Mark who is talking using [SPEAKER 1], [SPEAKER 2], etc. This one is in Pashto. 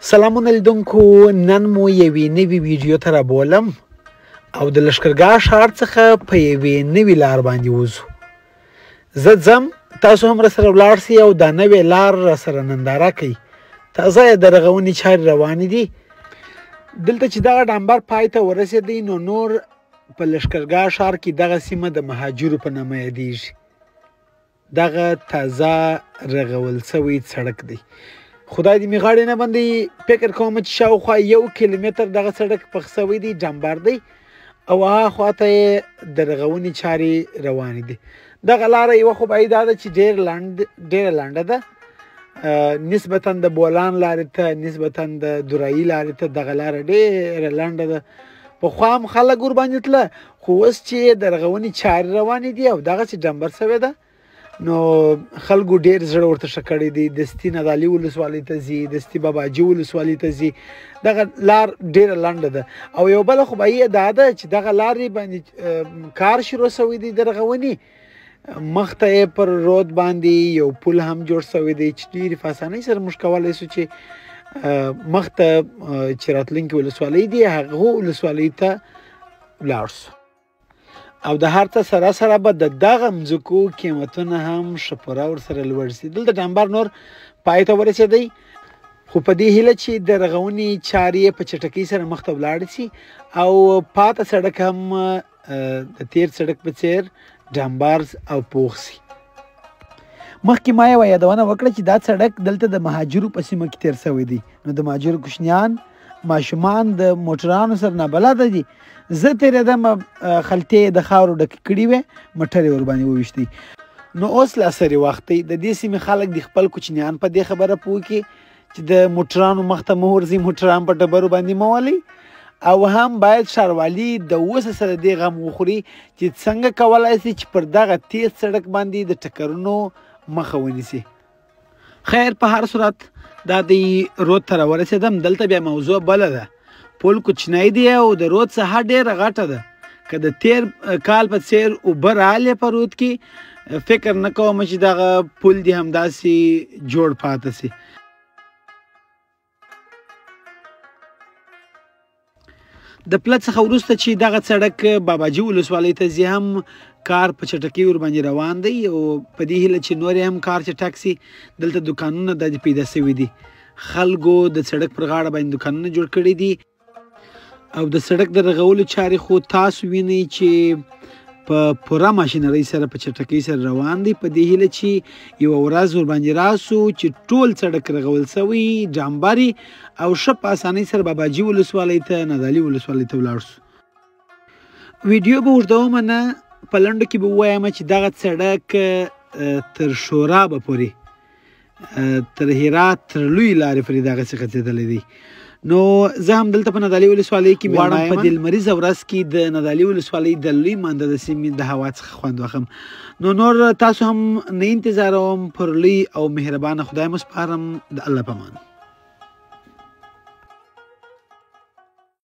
[SPEAKER 1] سلامونه لیدونکو، نن مو یوې نوې ویډیو ته رابولم او د لښکرګاه ښار څخه په یوې نوې لار باندې وځو. زه ځم، تاسو هم راسره ولاړ سئ او دا نوې لار راسره ننداره کوئ. تازه یې د رغونې چارې روانې دي. دلته چې دغه ډمبر پای ته ورسېدی نو نور په لښکرګاه ښار کې دغه سیمه د مهاجرو په نامه یادیږي. دغه تازه رغول سوی سړک دی. خدای دې مې غاړې نه بندوي، فکر کوم چې شاوخوا 1 کیلومتر دغه سړک پخ سوی دی، ډمبر دی او هغه خواته یې د رغونې چارې روانې دي. دغه لاره یوه خوبایي دا ده چې ډېره لنډه ده، نسبتا د بولان لارې ته، نسبتا د دورایي لارې ته دغه لاره ډېره لنډه ده. پخوا هم خلک ورباندې تله، خو اوس چې د رغونې چارې روانې دي او دغسې ډمبر سوې ده نو خلکو ډېر زړه ورته ښه کړی دی. دستي نادعلي ولسوالۍ ته ځي، دستي باباجي ولسوالۍ ته ځي. دغه لار ډېره لنډه ده او یو بله خوبایي یې دا ده چې دغه لارې باندې کار شروع سوی دی د رغونې. مخته یې پر رود باندې یو پل هم جوړ سوی دی چې ډېرې په اسانۍ سره موږ کولی سو چې مخته چې راتلونکې ولسوالۍ دي هغو ولسوالۍ ته ولاړ سو. او د هر څه سره سره به د دغه مځکو قیمتونه هم ښه پوره ورسره لوړ سي. دلته ډمبر نور پای ته ورسېدی، خو په دې هیله چې د رغونې چارې یې په چټکۍ سره مخته ولاړې سي او پاته سړک هم د تېر سړک په څېر ډمبر او پوخ سي. مخکې ما یوه یادونه وکړه چې دا سړک دلته د مهاجرو په سیمه کې تېر سوی دی، نو د مهاجرو کوچنیان ماشومان د موټرانو سره نابلده دي. زه تېرېدم، خلتې یې د خاورو ډکې کړې وې، موټر یې ورباندې وویشتی. نو اوس لا سرې وخت دی، د دې سیمې خلک د خپل کوچنیان په دې خبره پوه کړي چې د موټرانو مخته مه ورځئ، موټران په ډبرو باندې مه ولئ. او هم باید ښاروالي د اوسه سره دې غم وخوري چې څنګه کولای سي چې پر دغه تېز سړک باندې د ټکرونو مخه ونیسي. خیر، په هر صورت دا دی رود ته راورسېدم. دلته بیا موضوع بله ده. پل کوچنی دی او د رود ساحه ډېره غټه ده. که د تېر کال په څېر اوبه رالې په رود کې، فکر نه کوم چې دغه پل دې همداسې جوړ پاته سي. د پله څخه وروسته چې دغه سړک باباجي ولسوالۍ ته ځي هم کار په چټکۍ ورباندې روان دی او په دې هیله چې نور یې هم کار چټک سي. دلته دوکانونه داسې پیدا سوي دي، خلکو د سړک پر غاړه باندې دوکانونه جوړ کړي دي او د سړک د رغولو چارې خو تاسو وینئ چې په پوره ماشینرۍ سره په چټکۍ سره روان دی. په دې هیله چې یوه ورځ ورباندې راسو چې ټول سړک رغول سوی، ډمبرې او ښه په اسانۍ سره باباجي ولسوالۍ ته، نادعلي ولسوالۍ ته ولاړ سو. ویډیو به اوږدومه نه، په لنډو کې به ووایم چې دغه سړک تر شورابه پورې، تر هرات تر لوی لارې پورې دغسې غځېدلی دی. نو زه هم دلته په نادعلي ولسوالۍ کې غواړم په دې لمریزه ورځ کې د نادعلي ولسوالۍ د لوی مانده د سیمې د هوا څخه خوند واخلم. نو نور تاسو هم نه انتظاروم، پر لوی او مهربانه خدای مو سپارم. د الله په امان.